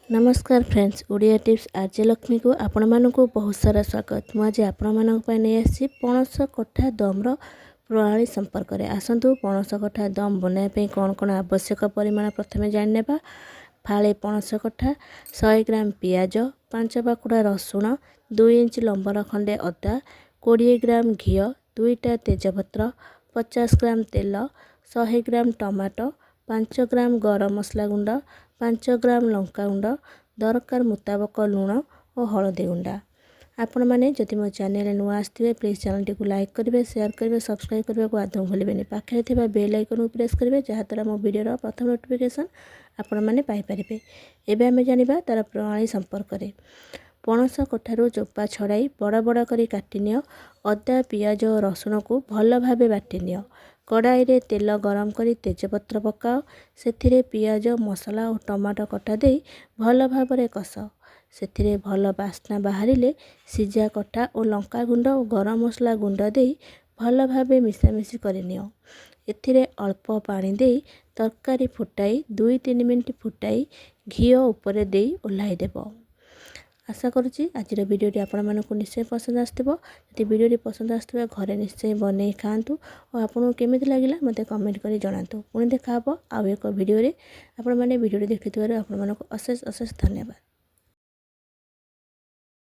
ନମସ୍କାର friends, Odia tips ଆର୍ଯ୍ୟ ଲକ୍ଷ୍ମୀକୁ ଆପଣମାନଙ୍କୁ ବହୁତ ସାରା ସ୍ୱାଗତ। ମୁଁ ଆଜି ଆପଣମାନଙ୍କ ପାଇଁ ନେଇ ଆସିଛି ପଣସ କଠା ଦମ୍ର ପ୍ରଣାଳୀ ସମ୍ପର୍କରେ। ଆସନ୍ତୁ, ପଣସ କଠା ଦମ୍ ବନାଇବା ପାଇଁ କ'ଣ କ'ଣ ଆବଶ୍ୟକ ପରିମାଣ ପ୍ରଥମେ ଜାଣିନେବା। ଫାଳେ ପଣସ କଠା, 100 ଗ୍ରାମ ପିଆଜ, 5 ପାଖୁଡ଼ା ରସୁଣ, 2 ଇଞ୍ଚ ଲମ୍ବର ଖଣ୍ଡେ ଅଦା, 20 ଗ୍ରାମ ଘିଅ, 2ଟା ତେଜପତ୍ର, 50 ଗ୍ରାମ ତେଲ, 100 ଗ୍ରାମ ଟମାଟୋ, 5 ଗ୍ରାମ ଗରମ ମସଲା ଗୁଣ୍ଡ, 5 ଗ୍ରାମ ଲଙ୍କା ଗୁଣ୍ଡ, ଦରକାର ମୁତାବକ ଲୁଣ ଓ ହଳଦୀ ଗୁଣ୍ଡ। ଆପଣମାନେ ଯଦି ମୋ ଚ୍ୟାନେଲରେ ନୂଆ ଆସିଥିବେ, ପ୍ଲିଜ୍ ଚ୍ୟାନେଲଟିକୁ ଲାଇକ୍ କରିବେ, ସେୟାର କରିବେ, ସବସ୍କ୍ରାଇବ୍ କରିବାକୁ ଆଦୌ ଭୁଲିବେନି। ପାଖରେ ଥିବା ବେଲ୍ ଆଇକନ୍କୁ ପ୍ରେସ୍ କରିବେ, ଯାହାଦ୍ୱାରା ମୋ ଭିଡ଼ିଓର ପ୍ରଥମ ନୋଟିଫିକେସନ୍ ଆପଣମାନେ ପାଇପାରିବେ। ଏବେ ଆମେ ଜାଣିବା ତା'ର ପ୍ରଣାଳୀ ସମ୍ପର୍କରେ। ପଣସ କଠାରୁ ଚୋପା ଛଡ଼ାଇ ବଡ଼ ବଡ଼ କରି କାଟିନିଅ। ଅଦା, ପିଆଜ ଓ ରସୁଣକୁ ଭଲ ଭାବେ ବାଟିନିଅ। କଡ଼ାଇରେ ତେଲ ଗରମ କରି ତେଜପତ୍ର ପକାଅ। ସେଥିରେ ପିଆଜ, ମସଲା ଓ ଟମାଟୋ କଟା ଦେଇ ଭଲ ଭାବରେ କଷ। ସେଥିରେ ଭଲ ବାସ୍ନା ବାହାରିଲେ ସିଝା କଠା ଓ ଲଙ୍କା ଗୁଣ୍ଡ ଓ ଗରମ ମସଲା ଗୁଣ୍ଡ ଦେଇ ଭଲ ଭାବେ ମିଶାମିଶି କରିନିଅ। ଏଥିରେ ଅଳ୍ପ ପାଣି ଦେଇ ତରକାରୀ ଫୁଟାଇ 2-3 ମିନିଟ୍ ଫୁଟାଇ ଘିଅ ଉପରେ ଦେଇ ଓହ୍ଲାଇ ଦେବ। ଆଶା କରୁଛି ଆଜିର ଭିଡ଼ିଓଟି ଆପଣମାନଙ୍କୁ ନିଶ୍ଚୟ ପସନ୍ଦ ଆସିଥିବ। ଯଦି ଭିଡ଼ିଓଟି ପସନ୍ଦ ଆସୁଥିବ, ଘରେ ନିଶ୍ଚୟ ବନେଇ ଖାଆନ୍ତୁ ଓ ଆପଣଙ୍କୁ କେମିତି ଲାଗିଲା ମୋତେ କମେଣ୍ଟ କରି ଜଣାନ୍ତୁ। ପୁଣି ଦେଖା ହେବ ଆଉ ଏକ ଭିଡ଼ିଓରେ। ଆପଣମାନେ ଭିଡ଼ିଓଟି ଦେଖିଥିବାରୁ ଆପଣମାନଙ୍କୁ ଅଶେଷ ଅଶେଷ ଧନ୍ୟବାଦ।